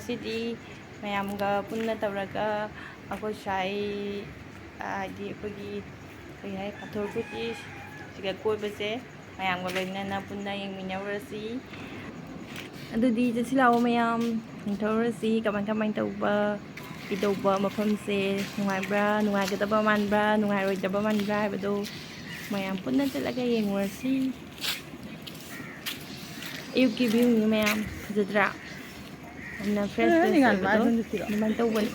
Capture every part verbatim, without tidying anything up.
ꯁꯤꯗꯤ ꯃꯌꯥꯝꯒ ꯄꯨꯟꯅ ꯇꯧꯔꯒ ꯑꯩꯈꯣꯏ ꯁ꯭ꯋꯥꯏ, ꯍꯥꯏꯗꯤ ꯑꯩꯈꯣꯏꯒꯤ ꯀꯩ ꯍꯥꯏ, ꯄꯥꯊꯣꯔ ꯀꯨꯇꯤ ꯁꯤꯒ ꯀꯣꯏꯕꯁꯦ ꯃꯌꯥꯝꯒ ꯂꯣꯏꯅꯅ ꯄꯨꯟꯅ ꯌꯦꯡꯃꯤꯟꯅꯔꯨꯔꯁꯤ꯫ ꯑꯗꯨꯗꯤ ꯆꯠꯁꯤ ꯂꯥꯛꯑꯣ ꯃꯌꯥꯝ, ꯌꯦꯡꯊꯣꯛꯎꯔꯁꯤ ꯀꯃꯥꯏ ꯀꯃꯥꯏ ꯇꯧꯕ, ꯀꯩꯗꯧꯕ, ꯃꯐꯝꯁꯦ ꯅꯨꯡꯉꯥꯏꯕ꯭ꯔꯥ, ꯅꯨꯡꯉꯥꯏꯒꯗꯕ ꯃꯥꯟꯕ꯭ꯔꯥ, ꯅꯨꯡꯉꯥꯏꯔꯣꯏꯗꯕ ꯃꯥꯟꯕ꯭ꯔꯥ ꯍꯥꯏꯕꯗꯣ ꯃꯌꯥꯝ ꯄꯨꯟꯅ ꯆꯠꯂꯒ ꯌꯦꯡꯉꯨꯔꯁꯤ꯫ ꯑꯌꯨꯛꯀꯤ ꯚ꯭ꯌꯨꯅꯤ ꯃꯌꯥꯝ, ꯐꯖꯗ꯭ꯔꯥ? ꯌꯥꯝꯅ ꯐ꯭ꯔꯦꯁ ꯐ꯭ꯔꯦꯁ ꯑꯣꯏꯕꯗꯣ ꯑꯗꯨꯃꯥꯏꯅ ꯇꯧꯕꯅꯤ꯫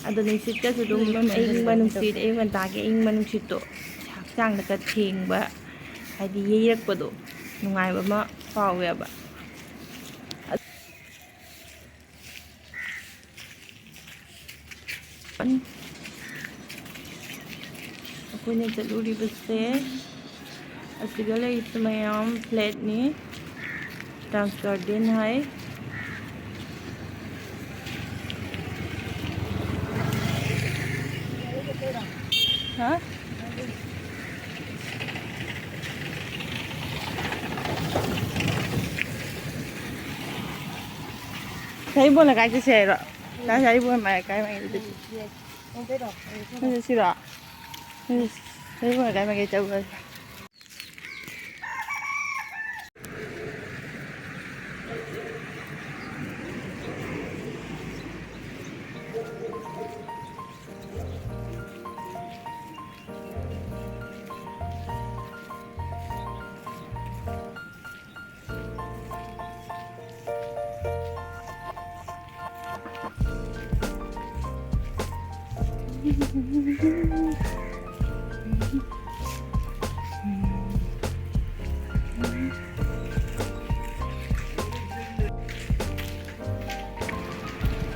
ꯑꯗꯣ ꯅꯨꯡꯁꯤꯠꯀꯁꯨ ꯑꯗꯨꯝ ꯑꯌꯤꯡꯕ ꯅꯨꯡꯁꯤꯠ, ꯑꯌꯨꯛ ꯉꯟꯇꯥꯒꯤ ꯑꯌꯤꯡꯕ ꯅꯨꯡꯁꯤꯠꯇꯣ ꯍꯛꯆꯥꯡꯗꯒ ꯊꯦꯡꯕ, ꯍꯥꯏꯗꯤ ꯌꯩꯔꯛꯄꯗꯣ, ꯅꯨꯡꯉꯥꯏꯕ ꯑꯃ ꯐꯥꯎꯋꯦꯕ꯫ ꯑꯩꯈꯣꯏꯅ ꯆꯠꯂꯨꯔꯤꯕꯁꯦ ꯑꯁꯤꯗ ꯂꯩꯔꯤꯁꯦ ꯃꯌꯥꯝ ꯐ꯭ꯂꯦꯠꯅꯤ, ꯗꯥꯟꯁ ꯒꯥꯔꯗꯦꯟ ꯍꯥꯏ꯫ ꯍꯥ? ꯁꯥꯏꯕꯣꯟꯅ ꯀꯥꯏ ꯆꯠꯁꯦ ꯍꯥꯏꯔꯣ? ꯇꯥ ꯁꯥꯏꯕꯣꯟ ꯃꯥꯏ ꯀꯥꯏ ꯃꯥꯏ ꯆꯠꯁꯦ? ꯁꯤꯔꯣ? ꯁꯥꯏꯕꯣꯟ ꯀꯥꯏ ꯃꯥꯏ ꯆꯠꯂꯨꯔꯁꯤ?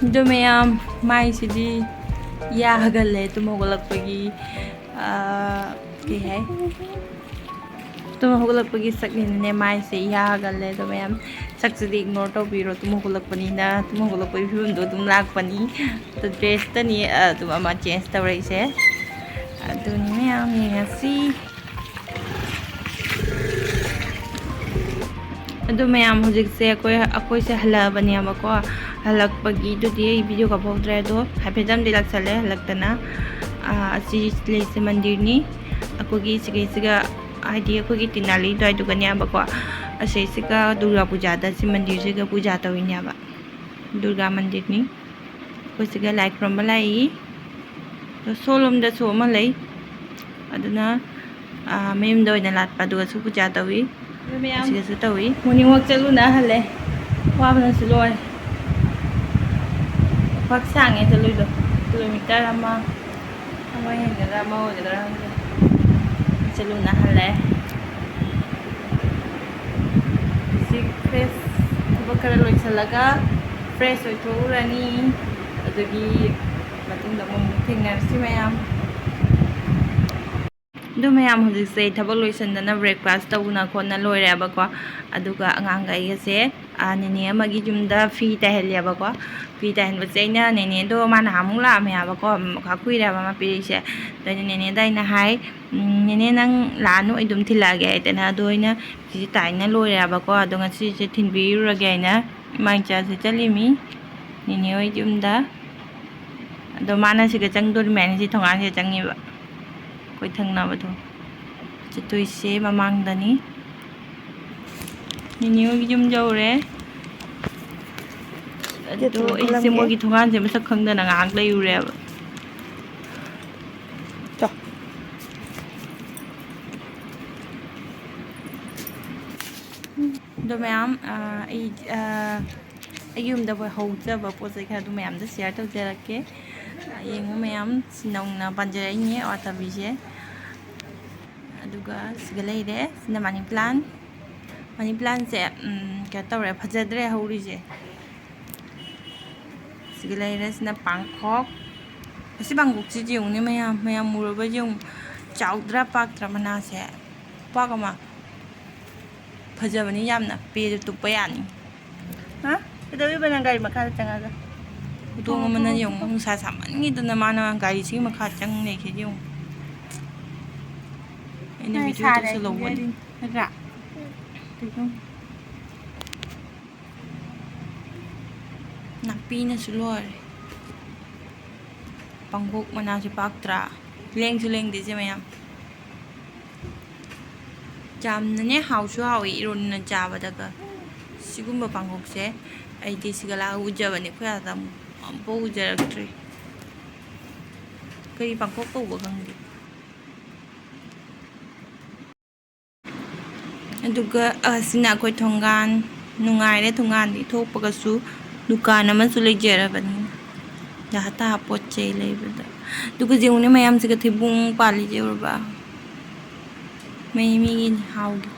ꯑꯗꯨ ꯃꯌꯥꯝ, ꯃꯥꯏꯁꯤꯗꯤ ꯌꯥꯒꯜꯂꯦ ꯇꯨꯝ ꯍꯧꯒꯠꯂꯛꯄꯒꯤ꯫ ꯑꯥ, ꯀꯩ ꯍꯥꯏ? ꯇꯨꯝ ꯍꯧꯒꯠꯂꯛꯄꯒꯤ ꯁꯛꯅꯤꯅꯅꯦ, ꯃꯥꯏꯁꯦ ꯌꯥꯒꯜꯂꯦ꯫ ꯑꯗꯣ ꯃꯌꯥꯝ, ꯁꯛꯁꯤꯗꯤ ꯏꯒꯅꯣꯔ ꯇꯧꯕꯤꯔꯣ, ꯇꯨꯝ ꯍꯧꯒꯠꯂꯛꯄꯅꯤꯅ, ꯇꯨꯝ ꯍꯧꯒꯠꯂꯛꯄꯒꯤ ꯐꯤꯕꯝꯗꯣ ꯑꯗꯨꯝ ꯂꯥꯛꯄꯅꯤ꯫ ꯑꯗꯣ ꯗ꯭ꯔꯦꯁꯇꯅꯤ, ꯑ, ꯑꯗꯨꯝ ꯑꯃ ꯆꯦꯟꯖ ꯇꯧꯔꯛꯏꯁꯦ꯫ ꯑꯗꯨꯅꯤ ꯃꯌꯥꯝ, ꯌꯦꯡꯉꯁꯤ꯫ ꯑꯗꯣ ꯃꯌꯥꯝ, ꯍꯧꯖꯤꯛꯁꯦ ꯑꯩꯈꯣꯏ, ꯑꯩꯈꯣꯏꯁꯦ ꯍꯜꯂꯛꯑꯕꯅꯦꯕꯀꯣ꯫ ꯍꯜꯂꯛꯄꯒꯤꯗꯨꯗꯤ ꯑꯩ ꯚꯤꯗꯤꯑꯣ ꯀꯥꯞꯍꯧꯗ꯭ꯔꯦ, ꯑꯗꯣ ꯍꯥꯏꯐꯦꯠꯇꯪꯗꯤ ꯂꯥꯛꯁꯜꯂꯦ꯫ ꯍꯜꯂꯛꯇꯅ, ꯑꯥ, ꯑꯁꯤ ꯂꯩꯁꯦ ꯃꯟꯗꯤꯔꯅꯤ꯫ ꯑꯩꯈꯣꯏꯒꯤ ꯁꯤꯒꯤꯁꯤꯒ, ꯍꯥꯏꯗꯤ ꯑꯩꯈꯣꯏꯒꯤ ꯇꯤꯅꯥꯂꯤ ꯑꯗꯨꯋꯥꯏꯗꯨꯒꯅꯦꯕꯀꯣ꯫ ꯑꯁꯤꯁꯤꯒ ꯗꯨꯔꯒꯥ ꯄꯨꯖꯥꯗ ꯁꯤ ꯃꯟꯗꯤꯔꯁꯤꯒ ꯄꯨꯖꯥ ꯇꯧꯋꯤꯅꯦꯕ꯫ ꯗꯨꯔꯒꯥ ꯃꯟꯗꯤꯔꯅꯤ꯫ ꯑꯩꯈꯣꯏ ꯁꯤꯒ ꯂꯥꯏ ꯈꯨꯔꯨꯝꯕ ꯂꯥꯛꯏ꯫ ꯑꯗꯣ ꯁꯣꯂꯣꯝꯗꯁꯨ ꯑꯃ ꯂꯩ꯫ ꯑꯗꯨꯅ, ꯑꯥ, ꯃꯌꯨꯝꯗ ꯑꯣꯏꯅ ꯂꯥꯠꯄ, ꯑꯗꯨꯒꯁꯨ ꯄꯨꯖꯥ ꯇꯧꯏ꯫ ꯑꯗꯨ ꯃꯌꯥꯝ ꯑꯁꯤꯒꯁꯨ ꯇꯧꯏ꯫ Morning walk ꯆꯠꯂꯨꯅ ꯍꯜꯂꯦ꯫ ꯋꯥꯕꯅꯁꯨ ꯂꯣꯏꯔꯦ꯫ ꯄꯥꯛ ꯁꯥꯡꯉꯦ ꯆꯠꯂꯨꯏꯗꯣ꯫ Kilometer ꯑꯃ, ꯑꯃ ꯍꯦꯟꯒꯗ꯭ꯔꯥ, ꯑꯃ ꯑꯣꯏꯒꯗ꯭ꯔꯥ ꯈꯪꯗꯦ꯫ ꯆꯠꯂꯨꯅ ꯍꯜꯂꯦ꯫ ꯍꯧꯖꯤꯛ fresh, ꯊꯕꯛ ꯈꯔ ꯂꯣꯏꯁꯤꯜꯂꯒ fresh ꯑꯣꯏꯊꯣꯛꯎꯔꯅꯤ꯫ ꯑꯗꯨꯒꯤ ꯃꯇꯨꯡꯗ ꯑꯃꯨꯛ ꯊꯦꯡꯅꯔꯁꯤ ꯃꯌꯥꯝ꯫ ꯑꯗꯨ ꯃꯌꯥꯝ, ꯍꯧꯖꯤꯛꯁꯦ ꯊꯕꯛ ꯂꯣꯏꯁꯤꯟꯗꯅ breakfast ꯇꯧꯗꯅ ꯈꯣꯠꯅ ꯂꯣꯏꯔꯦꯕꯀꯣ꯫ ꯑꯗꯨꯒ ꯑꯉꯥꯡꯒ ꯑꯩꯒꯁꯦ, ꯑꯥ, ꯅꯦꯅꯦ ꯑꯃꯒꯤ ꯌꯨꯝꯗ ꯐꯤ ꯇꯥꯏꯍꯜꯂꯦꯕꯀꯣ꯫ ꯐꯤ ꯇꯥꯏꯍꯟꯕꯁꯦ ꯑꯩꯅ, ꯅꯦꯅꯦꯗꯣ ꯃꯥ ꯅꯍꯥꯟꯃꯨꯛ ꯂꯥꯛꯑꯝꯃꯦ ꯍꯥꯏꯕꯀꯣ, ꯈꯥ ꯀꯨꯏꯔꯦꯕ ꯃꯥ ꯄꯤꯔꯛꯏꯁꯦ꯫ ꯑꯗ ꯑꯩꯅ ꯅꯦꯅꯦꯗ ꯑꯩꯅ ꯍꯥꯏ, "ꯎꯝ, ꯅꯦꯅꯦ ꯅꯪ ꯂꯥꯛꯑꯅꯨ, ꯑꯩ ꯑꯗꯨꯝ ꯊꯤꯜꯂꯛꯑꯒꯦ" ꯍꯥꯏꯗꯅ꯫ ꯑꯗꯣ ꯑꯩꯅ ꯐꯤꯁꯦ ꯇꯥꯏꯅ ꯂꯣꯏꯔꯦꯕꯀꯣ꯫ ꯑꯗꯣ ꯉꯁꯤꯁꯦ ꯊꯤꯟꯕꯤꯔꯨꯔꯒꯦ ꯍꯥꯏꯅ ꯏꯃꯥ ꯏꯆꯥꯁꯦ ꯆꯠꯂꯤꯃꯤ ꯅꯦꯅꯦ ꯍꯣꯏ ꯌꯨꯝꯗ꯫ ꯑꯗꯣ ꯃꯥꯅ ꯁꯤꯒ ꯆꯪꯗꯣꯔꯤꯃꯦ ꯍꯥꯏꯅ ꯁꯤ ꯊꯣꯡꯒꯥꯟꯁꯤꯗ ꯆꯪꯉꯦꯕ꯫ ꯑꯩꯈꯣꯏ ꯊꯪꯅꯕꯗꯣ꯫ ꯆꯠꯇꯣꯏꯁꯦ ꯃꯃꯥꯡꯗꯅꯤ꯫ ꯅꯦꯅꯦ ꯍꯣꯏꯒꯤ ꯌꯨꯝ ꯌꯧꯔꯦ꯫ ꯑꯗꯣ ꯆꯠꯇꯣꯏꯅꯦ ꯑꯩꯁꯦ ꯂꯝꯒꯤ꯫ ꯃꯣꯏꯒꯤ ꯊꯣꯡꯒꯥꯟꯁꯦ ꯃꯁꯛ ꯈꯪꯗꯅ ꯉꯥꯏꯍꯥꯛ ꯂꯩꯔꯨꯔꯦꯕ꯫ ꯆꯣ꯫ ꯑꯗꯣ ꯃꯌꯥꯝ, ꯑ, ꯑꯩ, ꯑ, ꯑꯩꯒꯤ ꯌꯨꯝꯗ ꯑꯩꯈꯣꯏ ꯍꯧꯖꯕ ꯄꯣꯠ ꯆꯩ ꯈꯔ ꯑꯗꯨ ꯃꯌꯥꯝꯗꯣ share ꯇꯧꯖꯔꯛꯀꯦ꯫ ꯑ, ꯌꯦꯡꯉꯨ ꯃꯌꯥꯝ, ꯁꯤ ꯅꯧꯅ ꯄꯥꯟꯖꯔꯛꯏꯅꯦ ꯑꯋꯥꯊꯕꯤꯁꯦ꯫ ꯑꯗꯨꯒ ꯁꯤꯒ ꯂꯩꯔꯦ, ꯁꯤꯅ money plant꯫ Money plantꯁꯦ, ꯎꯝ, ꯀꯩꯅꯣ ꯇꯧꯔꯦ, ꯐꯖꯗ꯭ꯔꯦ ꯍꯧꯔꯤꯁꯦ꯫ ꯁꯤꯒ ꯂꯩꯔꯦ, ꯁꯤꯅ ꯄꯥꯡꯈꯣꯛ꯫ ꯑꯁꯤ ꯄꯥꯡꯈꯣꯛꯁꯤꯗꯤ ꯌꯦꯡꯉꯨꯅꯦ ꯃꯌꯥꯝ, ꯃꯌꯥꯝ ꯎꯔꯕ ꯌꯦꯡꯉꯨ꯫ ꯆꯥꯎꯗ꯭ꯔꯥ ꯄꯥꯛꯇ꯭ꯔꯥ ꯃꯅꯥꯁꯦ? ꯈꯨꯄꯥꯛ ꯑꯃ꯫ ꯐꯖꯕꯅꯤ ꯌꯥꯝꯅ, ꯄꯦꯁꯨ ꯇꯨꯞꯄ ꯌꯥꯅꯤ꯫ ꯍꯥ? ꯀꯩꯗꯧꯔꯤꯕ ꯅꯪ ꯒꯥꯔꯤ ꯃꯈꯥꯗ ꯆꯪꯉꯒ? ꯍꯧꯗꯣꯡ ꯑꯃꯅ ꯌꯦꯡꯉꯨ, ꯅꯨꯡꯁꯥ ꯁꯥꯃꯟꯈꯤꯗꯅ ꯃꯥꯅ ꯒꯥꯔꯤꯁꯤꯒꯤ ꯃꯈꯥ ꯆꯪ ꯂꯩꯈꯤꯗꯤ ꯌꯦꯡꯉꯨ꯫ ꯑꯩꯅ ꯅꯪ video ꯁꯥꯔꯦ ꯇꯧꯁꯜꯍꯧꯕꯅꯤ꯫ ꯍꯥꯏꯅꯤꯡꯉꯗꯤ, ꯅꯠꯇ꯭ꯔꯥ? ꯀꯩꯅꯣ? ꯅꯥꯄꯤꯅꯁꯨ ꯂꯣꯏꯔꯦ꯫ ꯄꯥꯡꯈꯣꯛ ꯃꯅꯥꯁꯦ ꯄꯥꯛꯇ꯭ꯔꯥ? ꯂꯦꯡꯁꯨ ꯂꯦꯡꯗꯦ ꯏꯆꯦ ꯃꯌꯥꯝ꯫ ꯌꯥꯝꯅꯅꯦ ꯍꯥꯎꯁꯨ ꯍꯥꯎꯋꯤ ꯏꯔꯣꯟꯅ ꯆꯥꯕꯗꯒ꯫ ꯁꯤꯒꯨꯝꯕ ꯄꯥꯡꯈꯣꯛꯁꯦ ꯑꯩꯗꯤ ꯁꯤꯒ ꯂꯥꯛꯑꯒ ꯎꯖꯕꯅꯦ, ꯑꯩꯈꯣꯏ ꯑꯥꯗ ꯑꯃꯨꯛ ꯑꯝꯐꯥꯎ ꯎꯖꯔꯛꯇ꯭ꯔꯤ꯫ ꯀꯔꯤ ꯄꯥꯡꯈꯣꯛ ꯀꯧꯕ ꯈꯪꯗꯦ꯫ ꯑꯗꯨꯒ ꯑꯁꯤꯅ ꯑꯩꯈꯣꯏ ꯊꯣꯡꯒꯥꯟ꯫ ꯅꯨꯡꯉꯥꯏꯔꯦ, ꯊꯣꯡꯒꯥꯟꯗꯤ ꯊꯣꯛꯄꯒꯁꯨ ꯗꯨꯀꯥꯟ ꯑꯃꯁꯨ ꯂꯩꯖꯔꯕꯅꯤ꯫ ꯌꯥ ꯇꯥ ꯄꯣꯠ ꯆꯩ ꯂꯩꯕꯗ꯫ ꯑꯗꯨꯒ ꯌꯦꯡꯉꯨꯅꯦ ꯃꯌꯥꯝꯁꯤꯒ ꯊꯩꯕꯣꯡ ꯄꯥꯜꯂꯤꯁꯦ ꯎꯔꯕ? ꯃꯩ ꯃꯤꯒꯤꯅꯤ ꯍꯥꯎꯒꯤ꯫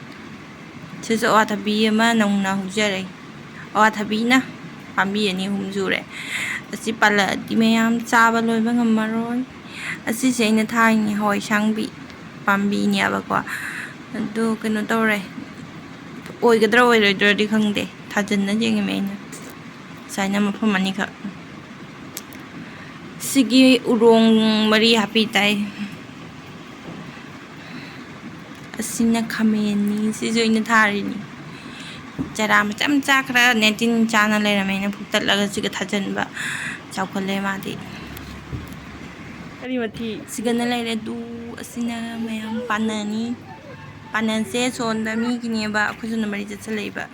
ꯁꯤꯁꯨ ꯑꯋꯥꯊꯕꯤ ꯑꯃ ꯅꯧꯅ ꯍꯧꯖꯔꯛꯏ꯫ ꯑꯋꯥꯊꯕꯤꯅ ꯄꯥꯝꯕꯤ ꯑꯅꯤ ꯑꯍꯨꯝ ꯁꯨꯔꯦ꯫ ꯑꯁꯤ ꯄꯥꯜꯂꯛꯑꯗꯤ ꯃꯌꯥꯝ ꯆꯥꯕ ꯂꯣꯏꯕ ꯉꯝꯃꯔꯣꯏ꯫ ꯑꯁꯤꯁꯦ ꯑꯩꯅ ꯊꯥꯔꯤꯅꯤ ꯍꯋꯥꯏꯁꯥꯡꯕꯤ ꯄꯥꯝꯕꯤꯅꯦꯕꯀꯣ꯫ ꯑꯗꯨ ꯀꯩꯅꯣ ꯇꯧꯔꯦ, ꯑꯣꯏꯒꯗ꯭ꯔꯥ ꯑꯣꯏꯔꯣꯏꯗ꯭ꯔꯗꯤ ꯈꯪꯗꯦ, ꯊꯥꯖꯟꯅ ꯌꯦꯡꯉꯤꯃꯦ ꯑꯩꯅ꯫ ꯁꯨꯃꯥꯏꯅ ꯃꯐꯝ ꯑꯅꯤꯈꯛ꯫ ꯁꯤꯒꯤ ꯎꯔꯣꯡ ꯃꯔꯤ ꯍꯥꯞꯄꯤ ꯇꯥꯏ꯫ ꯑꯁꯤꯅ ꯈꯥꯃꯦꯟꯅꯤ, ꯁꯤꯁꯨ ꯑꯩꯅ ꯊꯥꯔꯤꯅꯤ꯫ ꯆꯔꯥ ꯃꯆꯥ ꯃꯆꯥ ꯈꯔꯅꯦ ꯇꯤꯟ ꯆꯥꯅ ꯂꯩꯔꯝꯃꯦ, ꯑꯩꯅ ꯐꯨꯛꯇꯠꯂꯒ ꯁꯤꯒ ꯊꯥꯖꯤꯟꯕ꯫ ꯆꯥꯎꯈꯠꯂꯦ ꯃꯥꯗꯤ꯫ ꯀꯔꯤ ꯃꯊꯤ? ꯁꯤꯒꯅ ꯂꯩꯔꯦ ꯑꯗꯨ꯫ ꯑꯁꯤꯅ ꯃꯌꯥꯝ ꯄꯥꯟꯅꯅꯤ꯫ ꯄꯥꯟꯅꯁꯦ ꯁꯣꯝꯗ ꯃꯤꯒꯤꯅꯦꯕ, ꯑꯩꯈꯣꯏꯁꯨ ꯅꯝꯕꯔꯤ ꯆꯠꯁꯜꯂꯛꯏꯕ꯫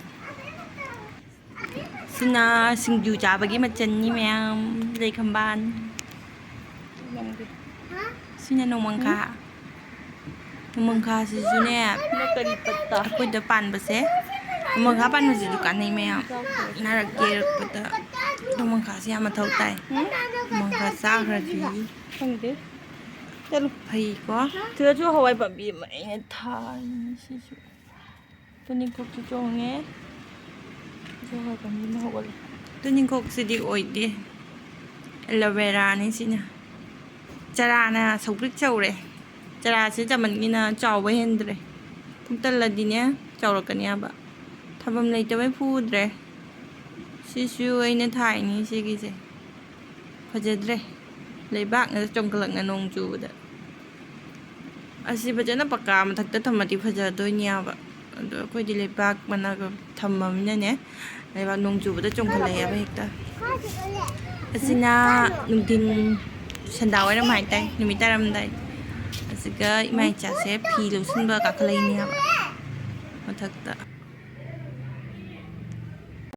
ꯁꯤꯅ ꯁꯤꯡꯖꯨ ꯆꯥꯕꯒꯤ ꯃꯆꯜꯅꯤ ꯃꯌꯥꯝ꯫ ꯂꯩꯈꯝꯕꯥꯟ꯫ ꯁꯤꯅ ꯅꯣꯡꯃꯪꯈꯥ꯫ ꯅꯣꯡꯃꯪꯈꯥꯁꯤꯁꯨꯅꯦ, ꯀꯔꯤ ꯄꯠꯇ? ꯑꯩꯈꯣꯏꯗ ꯄꯥꯟꯕꯁꯦ, ꯅꯣꯡꯃꯪꯈꯥ ꯄꯥꯟꯕꯁꯤꯁꯨ ꯀꯥꯟꯅꯩ ꯃꯌꯥꯝ꯫ ꯅꯥꯔꯛ ꯌꯦꯛꯂꯛꯄꯗ ꯅꯣꯡꯃꯪꯈꯥꯁꯦ ꯌꯥꯝ ꯃꯊꯧ ꯇꯥꯏ꯫ ꯅꯣꯡꯃꯪꯈꯥ ꯆꯥꯈ꯭ꯔꯗꯤ꯫ ꯈꯪꯗꯦ꯫ ꯆꯠꯂꯨ꯫ ꯐꯩꯀꯣ꯫ ꯁꯤꯗꯁꯨ ꯍꯋꯥꯏ ꯄꯥꯝꯕꯤ ꯑꯃ ꯑꯩꯅ ꯊꯥꯔꯤꯅꯤ ꯁꯤꯁꯨ꯫ ꯇꯨꯅꯤꯡꯈꯣꯛꯁꯨ ꯆꯣꯡꯉꯦ꯫ ꯁꯤꯁꯨ ꯍꯋꯥꯏ ꯄꯥꯝꯕꯤ ꯑꯃ ꯍꯧꯒꯠꯂꯦ꯫ ꯇꯨꯅꯤꯡꯈꯣꯛꯁꯤꯗꯤ ꯑꯣꯏꯗꯦ꯫ ꯑꯦꯂꯣꯚꯦꯔꯥꯅꯤ ꯁꯤꯅ꯫ ꯆꯔꯥꯅ ꯁꯧꯒ꯭ꯔꯤꯛ ꯁꯧꯔꯦ꯫ ꯆꯔꯥꯁꯦ ꯆꯃꯟꯒꯤꯅ ꯆꯥꯎꯕ ꯍꯦꯟꯗ꯭ꯔꯦ꯫ ꯐꯨꯛꯇꯜꯂꯗꯤꯅꯦ ꯆꯥꯎꯔꯛꯀꯅꯤ ꯍꯥꯏꯕ꯫ ꯊꯝꯐꯝ ꯂꯩꯇꯕꯩ ꯐꯨꯗ꯭ꯔꯦ꯫ ꯁꯤꯁꯨ ꯑꯩꯅ ꯊꯥꯏꯅꯤ ꯁꯤꯒꯤꯁꯦ꯫ ꯐꯖꯗ꯭ꯔꯦ꯫ ꯂꯩꯕꯥꯛꯅ ꯆꯣꯡꯈꯠꯂꯛꯅ ꯅꯣꯡ ꯆꯨꯕꯗ꯫ ꯑꯁꯤ ꯐꯖꯅ ꯄꯀꯥ ꯃꯊꯛꯇ ꯊꯝꯃꯗꯤ ꯐꯖꯗꯣꯏꯅꯦꯕ꯫ ꯑꯗꯣ ꯑꯩꯈꯣꯏꯗꯤ ꯂꯩꯕꯥꯛ ꯃꯅꯥꯛꯇ ꯊꯝꯃꯃꯤꯅꯅꯦ, ꯂꯩꯕꯥꯛ ꯅꯣꯡ ꯆꯨꯕꯗ ꯆꯣꯡꯈꯠꯂꯛꯑꯦꯕ ꯍꯦꯛꯇ꯫ ꯑꯁꯤꯅ ꯅꯨꯡꯊꯤꯟ, ꯁꯟꯗꯥ ꯋꯥꯏꯔꯝ ꯍꯥꯏꯇꯥꯔꯦ, ꯅꯨꯃꯤꯠ ꯇꯥꯔꯝꯗꯥꯏ꯫ ꯑꯁꯤꯒ ꯏꯃꯥ ꯏꯆꯥꯁꯦ ꯐꯤ ꯂꯧꯁꯤꯟꯕ ꯀꯥꯈꯠꯂꯛꯏꯅꯦ ꯍꯥꯏꯕ ꯃꯊꯛꯇ꯫